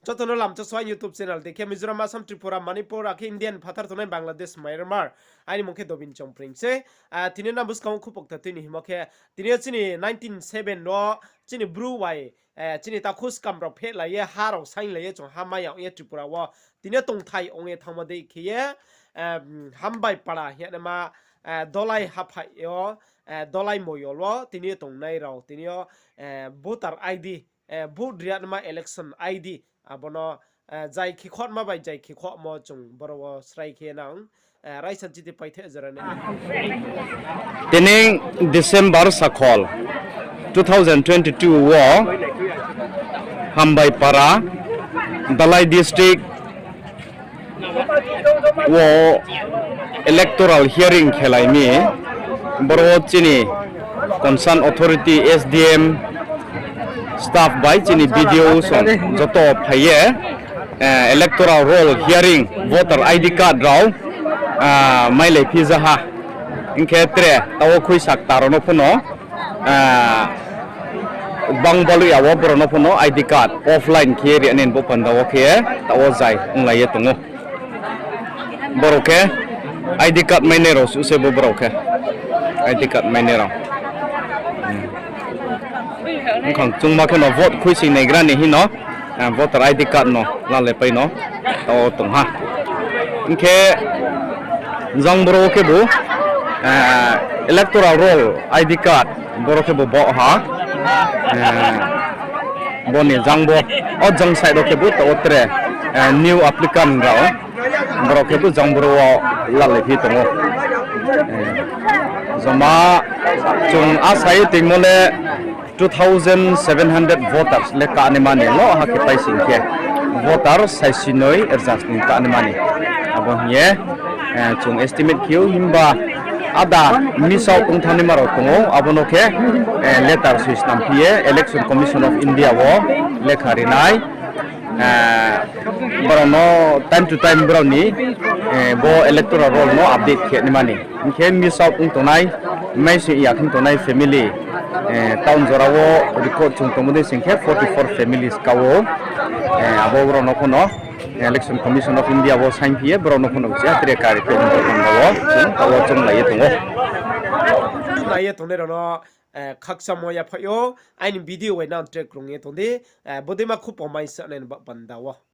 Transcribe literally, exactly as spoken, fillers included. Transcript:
Joto no lamchaksoing YouTube channel, tei khe Mizoram, Assam, Tripura, Manipur, akhe India ni phathar tongnai Bangladesh, Myanmar. Aini mung khe Dobin Chongpring se. Tini nang buskang wo khupok ta tui ni himo khe, tini yo chini nineteen seven wo chini Bru bai, chini takhu skam rao phehlai ye, ha rao sainglai ye chung ha mai ya ong ye Tripura wo. Tini yo tongthai ong ye thanngmo dei khe ye, Hambai Para hing ye naima, Dolai haphai yo, Dolai moyol wo tini yo tongnai rao, tini yo voter I D, vote ri ya naima election I D, abo no, jai khe khohma bai jai khe khohmo chung boro wo srai khe nang, raisa chiti paithe jora ni. Tini December sakhol two thousand twenty-two wo Hambai Para, Dolai district wo electoral hearing khelai mi, boro wo chini concern authority, S D M, staff bai chini B D O song joto phai ye, electoral roll hearing, voter I D card rao, mailaiphi ja ha. Hing khe tre taoh wo khuisa kta rao no pho no, bang baluh ya wo brao no pho no I D card offline khe ri ya ni bo panda wo khe taoh wo jai onglai ye tong ou. Brao khe I D card mainai rao suh se bo brao khe. I D card mainai rao. Bkhang chungma khe no vote khuisoing naigra ni hing no, voter I D card no lalaipai no taoh wo tong ha. Hing khe jang boro wo khebu, electoral roll, I D card, boro khebu baoh ha. Bo ni jang bo, o jang side wo khebu taoh wo tre, new applicant rao, brao khebu jang boro wo lalaiphi tong ou. Joma chung asa ye toingmo le two thousand seven hundred voters le kanaima ni lo ha khe paising khe, voter saisinoi rja sning kanaima ni. Abo hing ye, chung estimate khe ou, himba ada miss out ong thanngnaima rao tong ou, abo no khe, letter soi snamphi ye Election Commission of India wo lekha ri nai. Brao no time to time brao ni, bo electoral roll no update khe naima ni. Hing khe miss out ong tongnai, maising ya khe tongnai family, town jora wo record chung tongmo dei sing khe forty four families ka ou. Abo brao no pho no Election Commission of India wo saingphi ye brao no pho no chaya tre kari khe ong tong ou, chung taoh wo chounglai ye tong ou. Nai ye tongnai rao no, khakchangmo yaphaih ou, aini video bai nang tre krung ye tong di, bodei ma khupok mai sa nai ni ba panda wo.